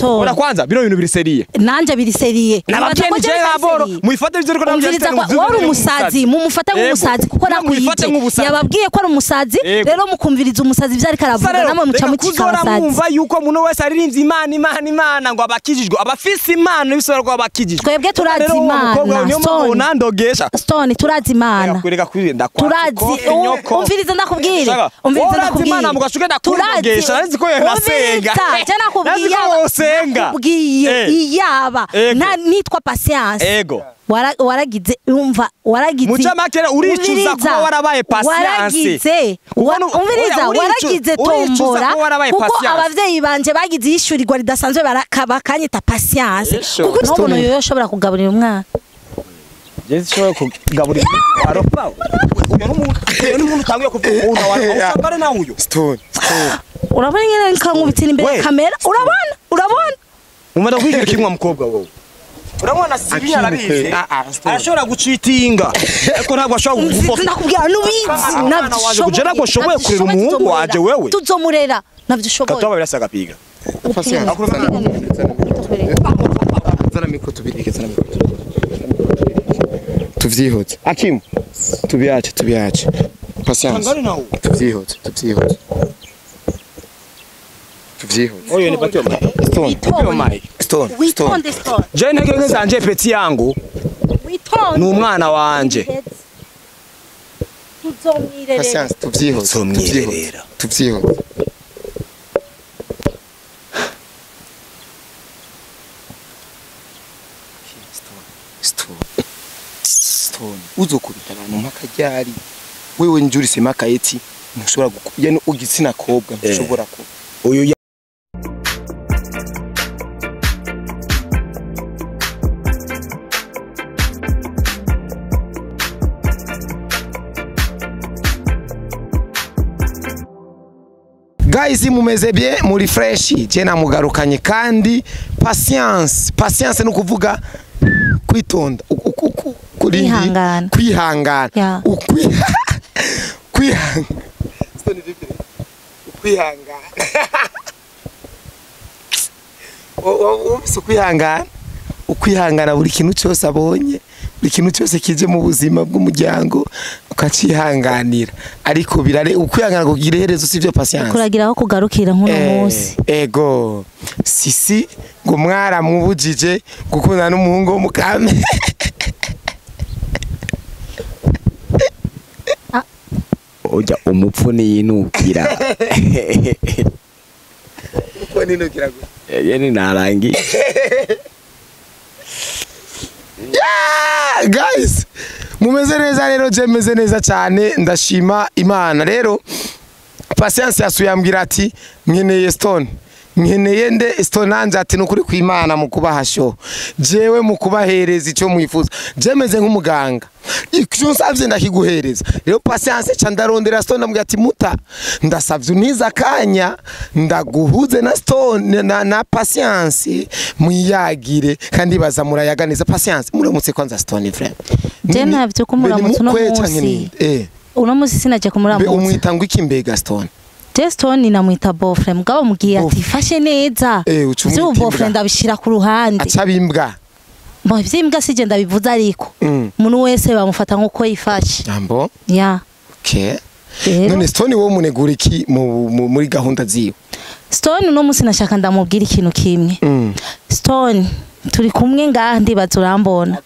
Ora kwanza bino bintu biri sérieux. Nanje biri sérieux. Nababwiye ni je raboro muyifate ivyo ariko nabyo. Wari umusazi mumufate nk'umusazi kuko nakwiyite. Yababwiye ko ari umusazi rero mukumviriza umusazi ivyo ariko aravuga namwe muca mukika abasazi. Mwumva yuko umuntu wese aririmbye Imana Imana Imana ngo abakijijwe abafise Imana bisaba ko abakijijwe. Twebwe turazi Imana. Stone. Stone turazi Imana. Turazi umviriza ndakubwire. Umviriza ndakubwire. Imana mugashuke ndakudogesha narizi ko yanasenga. Je nakubwiye nakubwiye iyaba na nitwa Patience. Ego. Waragize umva waragize mucamakera uricuza kuba warabaye Patience. Waragize umviriza waragize tombora kuko abavyeyi banje bagize ishurirwa ridasanzwe bakanyita Patience kuko n'umuntu yoshobora kugaburira umwana. Jesi shoboye kugaburira aropa uyo n'umuntu utanguye kuvuga usangare nawe uyo Stone. Urabona ngene nkankubitira imbere ya kamera urabona umara kwigira kimwe mukobwa wowe urabona sibi arabizi arashobora gucitinga ariko ntabwo ashobora kugufoka ndakubwira nubizi nabyo ntabwo shoboye kurera umuhungu waje wewe tuzomurera nabyo ushoboye katoba birasa gapiga Patience zana mikro tubirike zana mikro tuvyihoze Akim tubiache Patience tuvyihoze Oyo ni patio Stone Stone Witonde Stone. Je ntege nke zanje peti yangu. Witonde. Ni umwana wanje. Tuzomwirerera. Patience tuvyihoze. Tuvyihoze. Stone. Uzokubita abantu mpaka ryari? Wewe njurise makayeti ntushobora yani ugitsina kobwa ntushobora ku. Uyu guys mumeze bien muri fresh je namugarukanye kandi patience patience no kuvuga kwitonda kwihangana kwihangana kwihangana ukwihangana buri kintu cyose abonye buri kintu cyose kije mu buzima bw'umuryango ukacihanganira ariko birare ukwihangana kugira iherezo sivyo Patience kuragira aho kugarukira nk'uno munsi ego sisi ngo mwaramubujije gukundana n'umuhungu wo mukame ujya umupfu niyinukira uko ninukira gute yene narangi. Yeah, guys mumeze neza rero je meze neza cyane ndashima Imana rero Patience yasuyambwira ati nkeneye Stone nkeneye nde Stone anje ati nukuri ku Imana mu kubahasho jewe mu kubahereza icyo mwifuza je meze nk'umuganga icyo nsavye ndakiguhereza rero Patience ca ndarondera Stone ndamubwira ati muta ndasavye uniza kanya ndaguhuze na Stone na Patience mwiyagire kandi baza murayaganiza Patience muramutse kwanza Stone frère je navyo kumuramutse no munsi uno munsi sinaje kumuramutsa umwita ngo iki mbega Stone Stone namwita bofre mugabo mugiye ati fashe neza ivyo bofre ndabishira ku ruhande acabimbwa mbo ivyimbwa sije ndabivuza ariko umuntu wese bamufata nkuko yifashe ambo ya okay none Stone wowe munegura iki muri gahunda ziwe Stone uno munsi nashaka ndamubwira ikintu kimwe Stone turi kumwe ngaha ndibaza urambona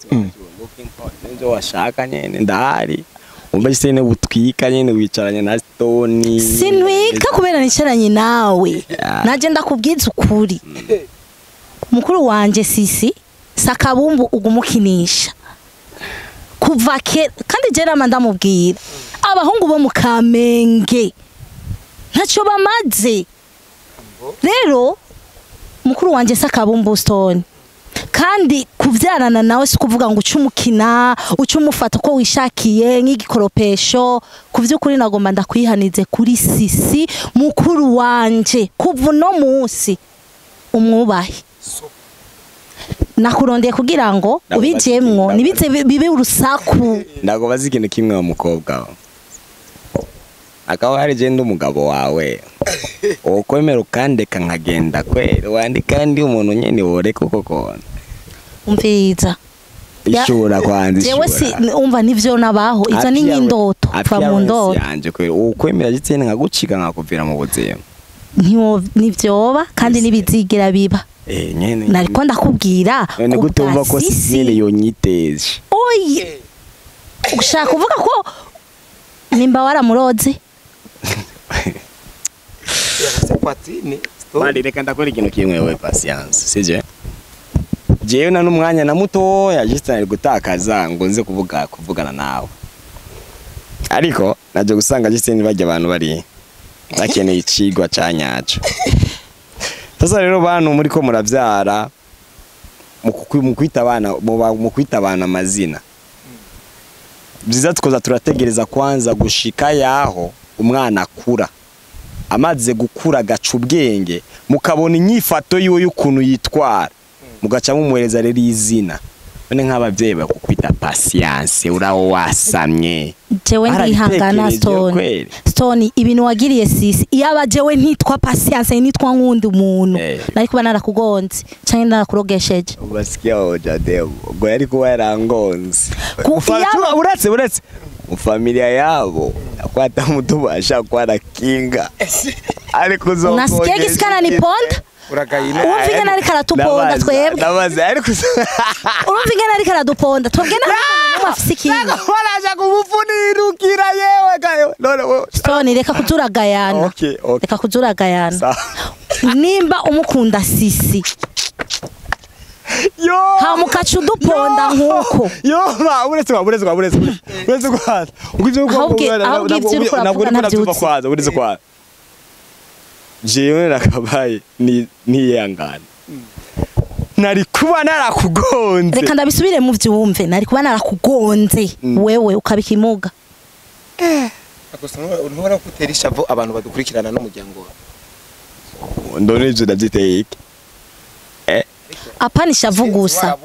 nzo washaka nyene ndahari umbe sene butwika nyene wicaranye na Stone sinwika kubera nicaranye nawe naje ndakubwiza ukuri mukuru wanje sisi sakabumbu ugumukinisha kuva kandi je rama ndamubwira abahungu bo mu Kamenge ntacyo bamaze rero mukuru wanje sakabumbu Stone kandi kuvyarana nawe si kuvuga ngo ucumukina ucumufata uko wishakiye nk'igikoropesho kuvyukuri nagomba ndakwihanize kuri sisi mukuru wanje kuva no munsi umwubahe nakurondeye kugira ngo ubijemwo nibize bibe urusaku ndagobaza ikintu kimwe wa mukobwa Akaba hari je ndi umugabo wawe. Ukwemera ukandeka nkagenda kweli wandika ndi umuntu nyene woreka uko kona. Umviriza. Ishura kwanza ishura. Jewe si umva nivyo nabaho izo ni nk'indoto twa mu ndoto. Yanje kweli ukwemera gitsene nkagucika nkakuvira mu buzima. Ntivyoba kandi nibizigira biba. Nyene. Nariko ndakubwira none gutumva ko nyene yonyiteje. Oye. Ushaka kuvuga ko nimba waramuroze? Bali reka ndakora ikintu kimwe wewe Patience, sije? Jewe na numwanya na mutoya just ari gutakaza ngo nze kuvugana nawe. Ariko naje gusanga just bajya abantu bari bakeneye icigwa canyaco. Sasa rero bantu muri ko muravyara mu kwita abana mu kwita abana amazina. Byiza tukoza turategereza kwanza gushika yaho umwana akura. Amaze gukura gaca ubwenge mukabona inyifato yiwe y'ukuntu yitwara mugaca mumuhereza rero izina. None nk'abavyeyi bakukwita Patience urawo wasamye. Jewe ndihangana Stone. Stone ibintu wagiriye sisi iyaba jewe ntitwa Patience nitwa nkundi umuntu nari kuba narakugonze canke narakurogesheje. Ubasikia hoja deo ngo yari kuba yarangonze. Uretse mu familia yabo akwata mutubasha kwara kinga ariko unasikia gisikana ni ponda uragayina urumva ingene ariko aratuponda twebwe ndabaza ariko urumva ingene ariko araduponda twebwe nta muntu afise ikinga waraja kumufunirukira yewe gayo none Stone reka kuzuragayana. Okay. Reka kuzuragayana. Nimba umukunda sisi yo hamukacu duponda nkuko yo ba uretse kwa ugivyo nabwo kwaza uretse kwa jewe nakabaye ni niyangana nari kuba narakugonze. Reka ndabisubire mu vyumve nari kuba narakugonze wewe ukabikimuga. Akosa ntubara kutera ishavu abantu badukurikirana n'umuryango wawe. Ndone ivyo ndavyiteye iki? Apana ishavu gusa.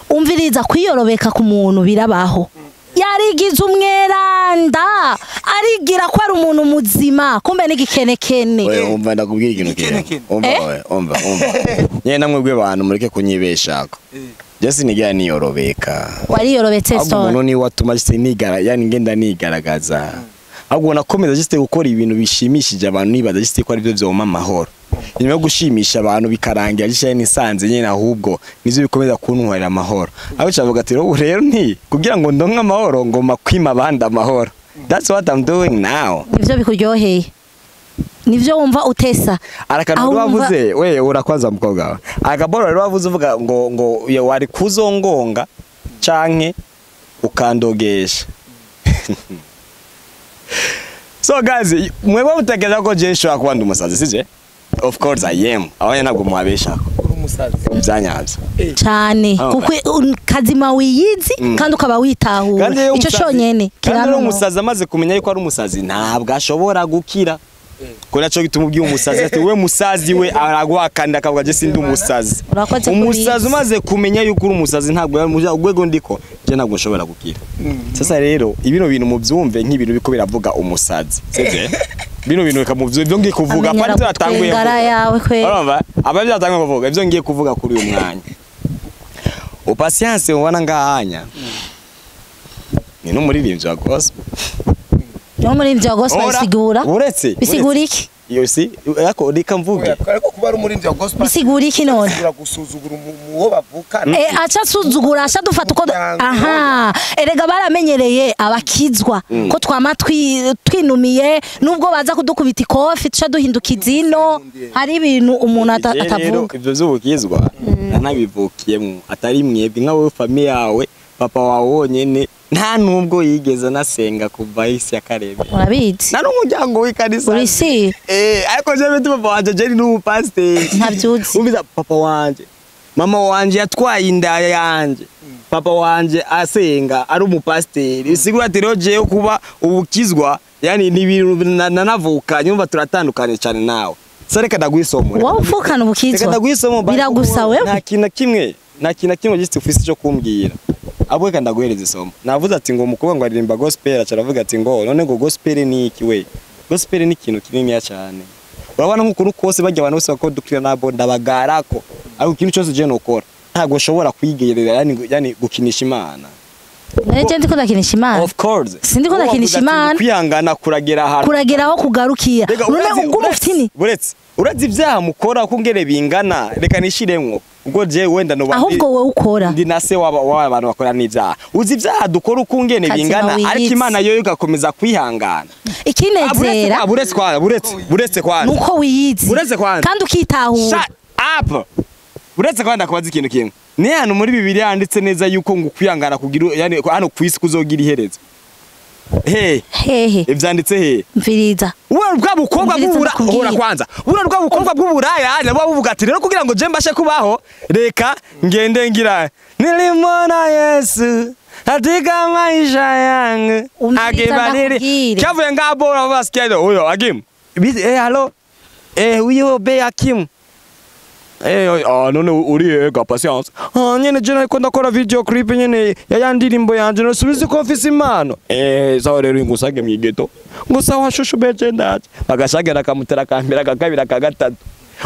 Umviriza kwiyorobeka ku muntu birabaho. Yarigize umweranda arigira ko ari umuntu muzima kumbe n'igikenekene. Oye umva ndakubwira ikintu kimwe. Umva oye umva. Nyene namwe gwe bantu mureke kunyibeshako. Je sinigira niyorobeka. Wariyorobetse Stone. Umuntu ni watuma jise nigara yani ngenda nigaragaza. Ahubwo nakomeza jise gukora ibintu bishimishije abantu nibaza jise ko ari byo vyoma amahoro. Nyuma yo gushimisha abantu bikarangira jisha nisanze nyene ahubwo nivyo bikomeza kuntwarira amahoro. Aho cavuga ati rero nti kugira ngo ndonke amahoro ngoma kwima abandi amahoro. That's what I'm doing now. Nivyo bikuryoheye. Nivyo wumva utesa. Arakana wavuze we urakwanza mukobwa wawe. Akaboro rero wavuze uvuga ngo wari kuzongonga canke ukandogesha. So guys, mwebwe mutekereza ko je nshobora kuba ndi umusazi sije? Of course I am. Abanya ntabwo muhabeshako. Uri umusazi. Byanyavyo. Cyane kuko kazima wiyizi kandi ukaba witahura. Ico cyonyene kirano. Umusazi amaze kumenya yuko ari umusazi ntabwo ashobora gukira. Ko naco gituma ubwiye umusazi ati we musazi we aragwakanda akavuga je sindi umusazi. Umusazi umaze kumenya yuko uri umusazi ntabwo ugwego ndiko je ntabwo nshobora gukira. Sasa rero ibino bintu mubyumve nk'ibintu biko biravuga umusazi. Sivyo? Bino bintu reka muvyo ivyo ngiye kuvuga apana byatanguye. Urumva aba byatanguye kuvuga ivyo ngiye kuvuga kuri uyu mwanya. Upatience ubona ngahanya. Ni n'umuririmbyi wa gospel. No muririmbyi wa gospel bisigura. Uretse bisigura iki? Iyo si ariko reka mvuge. Ariko kuba ari umuririmbyi wa gospel bisigura iki none? Bisigura gusuzugura uwo bavukana. Acha suzugura acha dufata uko aha erega baramenyereye abakizwa ko twama twinumiye nubwo baza kudukubita ikofi tuca duhinduka izino hari ibintu umuntu atavuga. Ivyo vy'ubukizwa nanabivukiyemo atari mwebwe nka wowe famille yawe papa wawe wonyene nta nubwo yigeze nasenga kuva isi yakarebe. Urabizi? Nari umuryango w'ikanisa. Urisi? Ariko je bita papa wanje je ni n'umupasiteri. Ntavyuzi. Umbiza papa wanje. Mama wanje yatwaye inda yanje. Papa wanje asenga ari umupasiteri. Bisigura ati rero jewe kuba ubukizwa yani ni ibintu nanavuka nyumva turatandukanye cyane nawe. Sasa reka ndaguhisomore. Wowe uvukana ubukizwa. Reka ndaguhisomore. Biragusa wewe. Nta kintu kimwe, nta kintu kimwe gifite ufise cyo kumbwira. Abo reka ndaguhereza isomo. Navuze ati ngo umukobwa ngo aririmba gospel, aca aravuga ati ngo none ngo gospel ni iki we? Gospel ni ikintu kininiya cyane. Urabona nk'ukuntu kose bajya abantu bose bakora dukwira nabo ndabagarako. Ariko ikintu cyose je nokora ntabwo ushobora kwigerera, yani gukinisha Imana. Nje ndiko ndakinisha Imana. Of course. Sindiko ndakinisha Imana. Kwihangana kuragera ahantu. Kuragera aho kugarukiya. Rega, None urazi- ubwo umufitini Buretse urazi ibyaha mukora ko ngere bingana, reka nishiremwo ubwo je wenda no ahubwo wowe ukora. Ndi na se waba w'abantu bakora n'ibyaha. Uzi ibyaha dukora uko ngene Kazima bingana, ariko wiyizi. Imana yo igakomeza kwihangana. Ikinezera Buretse kwanza, buretse kwanza. nuko wiyizi. Buretse kwanza. Kandi ukitahura. Shut up. Buretse kwanza kubaza ikintu kimwe. Ni hano muri Bibiliya handitse neza yuko ngo kwihangana kugira, yani hano ku isi kuzogira iherezo. Hey, Hehe. ivyanditse he? Mviriza. Ubura bwa bukobwa Umviriza bw'ubura ndakubwira. hora kwanza. Ubura bwa bukobwa bw'uburaya hanya buba buvuga ati rero kugira ngo je mbashe kubaho reka ngende ngira nilimwona Yesu katika maisha yangu Umviriza akibadili. ndakubwire. Cyavuye ngabo basikia uyo Akim. Hello. Uyo be Akim. None uri ega patience. Nyene je nariko ndakora video clip nyene ya ya ndirimbo yanje nosubize ko mfise impano. Sawa rero ngusage mwigeto. Ngo sawa shushu beje ndaje. Bagashagera kamutera kambera kakabira kagatatu.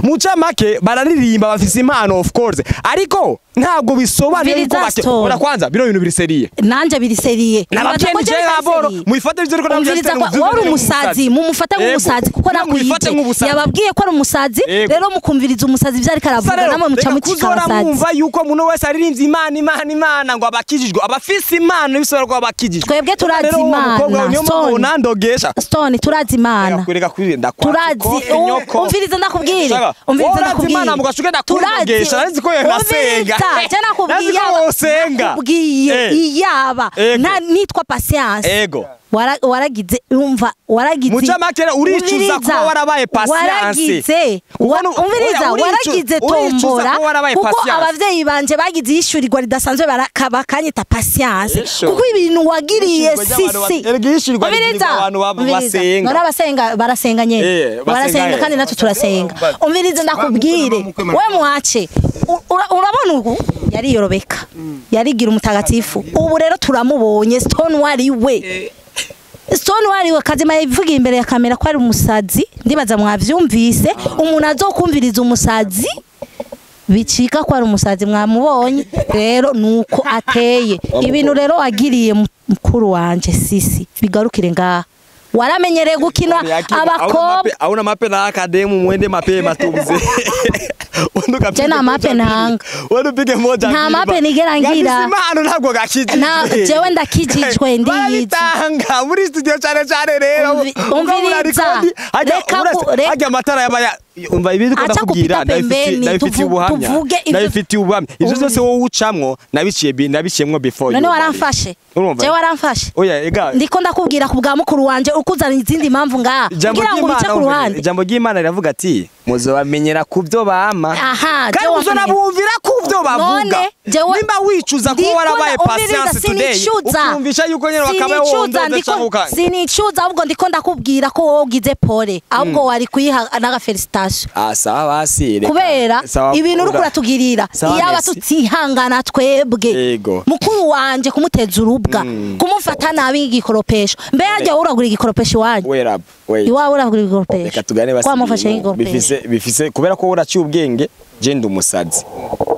Muca make bararirimba bafise impano of course. Ariko ntabwo bisobanuye yuko Umviriza bake. story. Ora kwanza bino bintu biri seriye. Nanje biri seriye. Nababwiye ni je laboro muifate ivyo ariko Umviriza kwa wari umusazi mumufate nk'umusazi kuko Muyifate nakwije nk'ubusazi. yababwiye ko ari umusazi Yego. rero mukumviriza umusazi ivyo ariko aravuga namwe muca reka mucika kuzora abasazi. mwumva yuko umuntu wese aririmbye Imana Imana Imana ngo abakijijwe abafise impano bisobanura ko abakijijwe. Twebwe turazi Rero uwo Imana, mukobwa niyo mpamvu Stone. unandogesha. Stone turazi Imana. Reka kwirinda kwa Turazi umviriza ndakubwire. Umviriza Urazi ndakubwire. Imana mugashuke ndakundogesha narizi ko yonasenga. Umviriza je nakubwiye Narizi ko wosenga. nakubwiye iyaba Ego. nta nitwa Patience. Ego. Waragize umva waragize Muca make rero uricuza Umviriza. kuba warabaye Patience. Waragize Kuko umviriza oya, waragize uricuza tombora kuba warabaye kuko Patience. abavyeyi banje bagize ishyurirwa ridasanzwe bakanyita Patience Esho. kuko ibintu wagiriye Ishyurirwa ry'abantu sisi erega ishyurirwa Umviriza. rigirirwa abantu Umviriza. basenga. None abasenga barasenga nyene Basenga barasenga eh. kandi natwe turasenga. Umviriza ndakubwire we muace urabona ubu yariyorobeka yarigira umutagatifu ubu rero turamubonye Stone wari we Stone wari we Kazima yavugiye imbere ya kamera ko ari umusazi ndibaza mwavyumvise umuntu azokumviriza umusazi bicika ko ari umusazi mwamubonye rero nuko ateye ibintu rero wagiriye mukuru wanje sisi bigarukire ngaha waramenyereye gukina abakobwa Auna mape na akademu mwende mapema tuze. Je nta mape ntanga. Wende upige moja. Nta mape nigera ngira. Gafise impano ntabwo gakijijwe. Jewe ndakijijwe ndiyizi. Barabitanga muri studio cyane cyane rero. Umviriza. Hajya amatara yaba umva ibi ndiko Aca ndakubwira kupita pembeni, ndabifitiye ubuhamya. tuvuge ivyo- Ndabifitiye ubuhamya. Ivyo byose wowe ucamwo nabiciye nabiciyemwo before. None you. waramfashe. Urumva? Jewe waramfashe. Oya ega Ndiko ndakubwira ku bwa mukuru wanje ukuzana izindi mpamvu ngaha Ijambo kugira ngo ubice ry'Imana ku umviriza, ruhande. Ijambo ry'Imana riravuga ati muzobamenyera ku byo bama. Aha, kandi jewe muzonabumvira ku byo bavuga. None, jewe- Nimba wicuza kuba Ndiko warabaye umviriza, patience today, sinicuza. ukumvisha yuko nyene bakaba Sinicuza, wondoze cyangwa sinicuza ahubwo ndiko ndakubwira ko wowe ugize pole ahubwo wari kuyiha n'aga felicitation. Ah sawa basi reka. Kubera Sawa, ibintu uriko uratugirira Sawa, iyaba merci. tutihangana twebwe Yego. mukuru wanje kumuteza urubwa kumufata nabi igikoropesho mbe harya wowe uragura igikoropesho iwanyu Wait up, wait. iwawe uragura igikoropesho Reka tugane basi. wamufashe ibintu nk'igikoropesho bifise kubera ko uraciye ubwenge je ndi umusazi.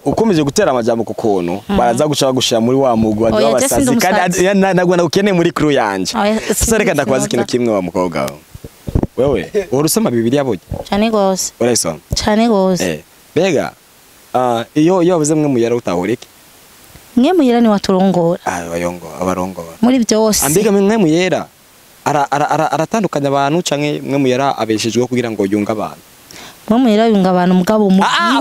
Ukomeje gutera amajambo ku kuntu baraza guca bagushira muri wa mugwi Oya, je w'abasazi sindi kandi umusazi. ntabwo nagukeneye muri crew yanje. Oya, Sasa reka ndakubaza ikintu kimwe wa mukobwa we. Wewe uhora usoma Bibiliya burya? Cane gose. Urayisoma? Cane gose. Mbega iyo wabuze mwe muyera utahura iki? Mwe muyera ni waturongora. Abarongora. Muri byose. Ambega mwe muyera aratandukanya abantu canke mwe muyera abeshejweho kugira ngo yunge abantu? Mwe muyera yunga abantu mugabo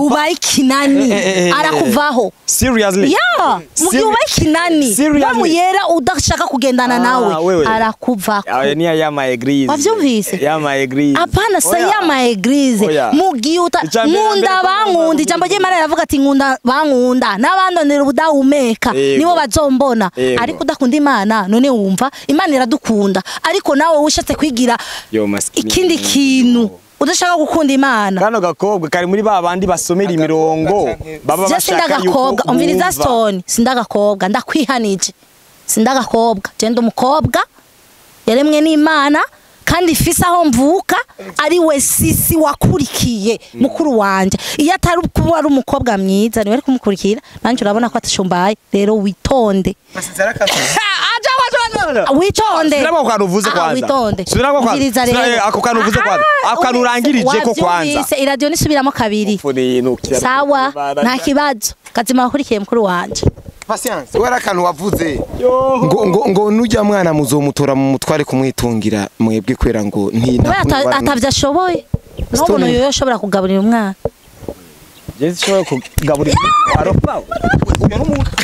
yubaye ikinani arakuvaho. Seriously? Yeah, yubaye ikinani. Mwe muyera udashaka kugendana nawe arakuvaho. Ayo ni ya ma eglise. Wavyumvise? Ya ma eglise. Apana sa ya ma eglise. Mugiye uta nkunda bankunda ijambo ry'Imana riravuga ati nkunda bankunda n'abandonera ubudahumeka nibo bazombona. Ariko udakunda Imana none wumva Imana iradukunda ariko nawe ushatse kwigira ikindi kintu. Udashaka gukunda Imana. Kano gakobwa kari muri ba bandi basomera imirongo baba bashaka yuko umviriza Stone, sindagakobwa ndakwihanije. Sindagakobwa, je ndi umukobwa yaremwe n'Imana kandi ifise aho mvuka ari we sisi wakurikiye mukuru wanje. Iyo atari kuba ari umukobwa mwiza niwe ari kumukurikira, nanje urabona ko atashumbaye. Rero witonde. Witonde. Subiramo ako kantu uvuze kwanza. Witonde. Subiramo kwanza. Ako kantu uvuze kwanza. Ako kantu urangirije ko kwanza. Iradiyo nisubiramo kabiri. Sawa, nta kibazo. Kazima wakurikiye mukuru wanje. Patience, wera kantu wavuze. Ngo ngo ngo nujya mwana muzomutora mu mutware kumwitungira mwebwe kwera ngo nti atavyashoboye. Nubona yoyo ashobora kugaburira umwana. Je sishoboye kugaburira aropa.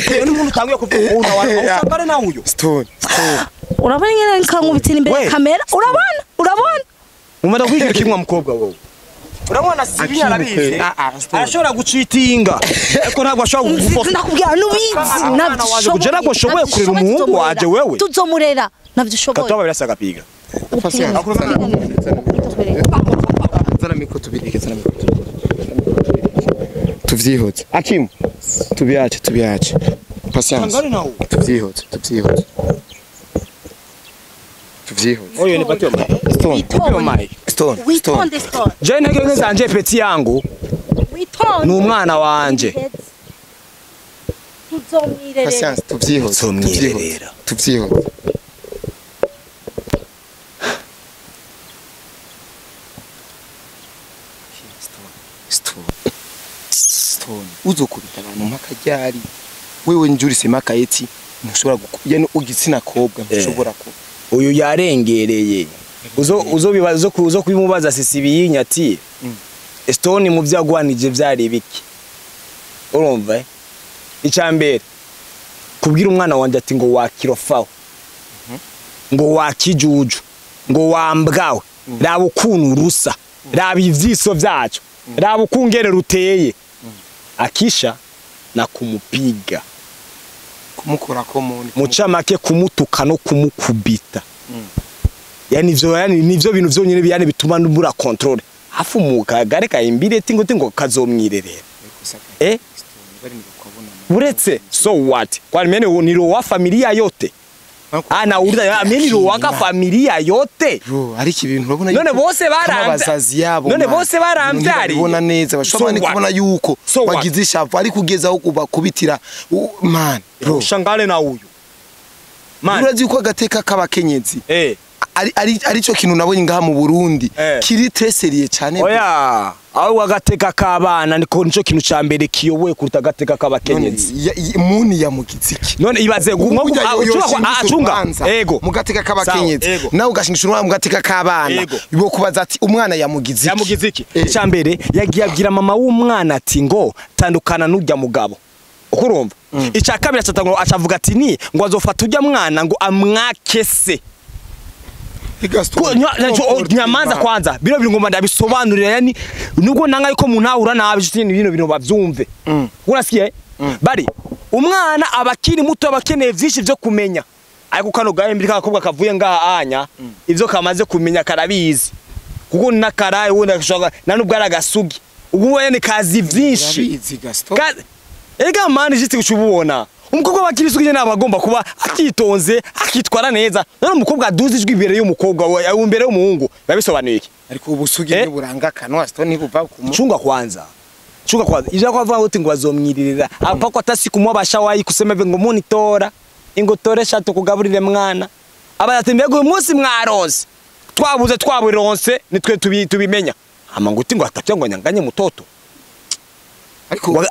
Uyo n'umuntu utanguye kuvuga usangare nawe uyo. Stone. Urabona ngene nkankubitira imbere ya kamera. Urabona? Urabona? Umara kwigira kimwe mukobwa wowe. Urabona sibi arabizi. Arashobora gucitinga. Ariko ntabwo ashobora kugufoka. Ndakubwira nubizi nabyo. Je ntabwo ushoboye kurera umuhungu waje wewe. Tuzomurera nabyo ushoboye. Katoba birasa gapiga. Zana mikro tubirike, zana mikro. Tuvyihoze. Akim. Tubiache, tubiache. Patience. Tuvyihoze, tuvyihoze. Tuvyihoze. Oyo ni patio mai. Stone. Stone. Witonde Stone. Je ntege nke zanje peti yangu. Witonde. Ni umwana wanje. Tuzomwirerera. Patience, tuvyihoze. Tuzomwirerera. Tuvyihoze. Stone. Stone. Uzokubita abantu mpaka ryari? Wewe njurise makayeti ntushobora yani ugitsina kobwa ntushobora ko. Uyu yarengereye. Uzo bibazo uzo kubimubaza sisi biyinya ati Stone mu vyagwanije vyari biki? Urumva? Icambere kubwira umwana wanje ati ngo wakirofaho. Ngo wakijuju, ngo wambwawe. Raba ukuntu rusa, raba ivyiso vyacu, raba ukungere ruteye. Akisha na kumupiga. Kumukora komoni. Mucamake kumutuka no kumukubita. Yani ivyo yani nivyo bintu vyonyene yani bituma nubura control. Hafu mukagare kayimbire tingo tingo kazomwirerera. Uretse so what? Kwa mene ni wa familia yote. Ana uriza mene wa familia yote. Bro, ariko ibintu urabona none bose baramvye. None bose baramvyari. Ubona neza bashobora ni kubona yuko bagize ishavu ari kugeza aho kubakubitira man. Bro, shangale na uyu. Man. Urazi uko agateka kabakenyezi. Ari cyo kintu nabonye ngaha mu Burundi kiri treseriye cyane. Oya, aho agateka kabana niko nico kintu ca mbere kiyoboye kuruta agateka kabakenyezi. Muni ya mugiziki. None ibaze nko acunga ego mu gateka kabakenyezi nawe ugashingisha umwana mu gateka kabana bo kubaza ati umwana ya mugiziki. Ya mugiziki. Ca mbere yagiye abwira mama w'umwana ati ngo tandukana n'urya mugabo. Ukurumva? Ica kabiri acatango acavuga ati ni ngo azofata urya mwana ngo amwake se. Nyamanza kwanza bino bintu ngomba ndabisobanurira yani nubwo nanga yuko muntahura nabi cyane bino bintu bavyumve. Urasiye bari umwana abakiri muto abakeneye vyinshi vyo kumenya ariko kano gahembiri kakobwa kavuye ngaha anya ivyo kamaze kumenya karabizi kuko nakaraye wundi akashaka nanubwo aragasugi ubu yani kazi vyinshi. Ega mani jiti kucubona umukobwa wakiri nyene abagomba kuba akitonze akitwara neza. None umukobwa aduze ijwi imbere y'umukobwa we imbere y'umuhungu babisobanuye iki? Ariko ubusugi ni buranga kanwa Stone buva ku chunga kwanza. Chunga kwanza. Ivyo kwavuga uti ngo bazomwiririra apa ko atasi kumwabasha wayi kusema ngo monitora ingotoresha tukugaburire mwana. Abayatembe ngo umunsi mwaronse twabuze twaburonse nitwe tubimenya. Ama ngo uti ngo atapya ngo nyanganye mutoto. Ariko we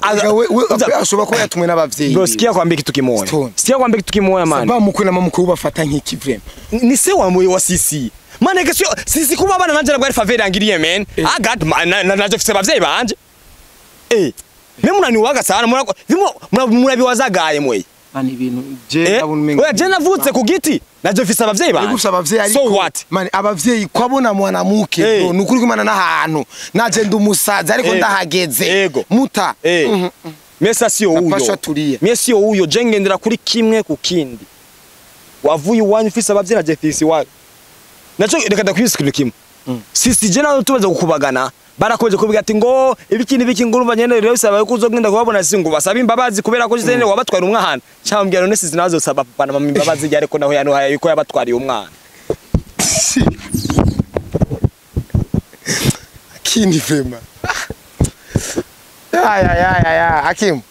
ashobora kuba yatumwe n'abavyeyi. Bro, sikia kwambia kitu kimoja. Sikia kwambia kitu kimoja man. Ba mukwe na mama mukwe bafata nk'iki vrema. Ni se wa moyo wa sisi. Man ke sio sisi kuba abana nanje nabwo ari faveur yangiriye man. I got naje fise abavyeyi banje. Mwe munaniwaga sana murabiwazagaye mwe. Man ibintu je ndabona umenga. Oya je navutse ku giti naje fise abavyeyi banje. Yego abavyeyi ariko. So what? Man abavyeyi kwabona mwana muke bro nukuri kumana nahantu naje ndumusaza ariko ndahageze. Muta. Mesa sio huyo. Mesa sio huyo je ngendera kuri kimwe ku kindi. Wavuye iwanyu fise abavyeyi naje fise iwanyu. Naco reka ndakwibisa ikintu kimwe. Sisi je nawe tubaza kukubagana barakomeje kuvuga ati ngo ibiki n'ibiki ngo urumva nyene rero bisaba yuko uzogenda kubabona si ngo basabe imbabazi kubera ko jene wabatwara umwana cyambwira none sisi nazo saba papa na mama imbabazi ariko naho yanuhaye yuko yabatwariye umwana. Akini vema. Ya ya ya ya ya Hakim.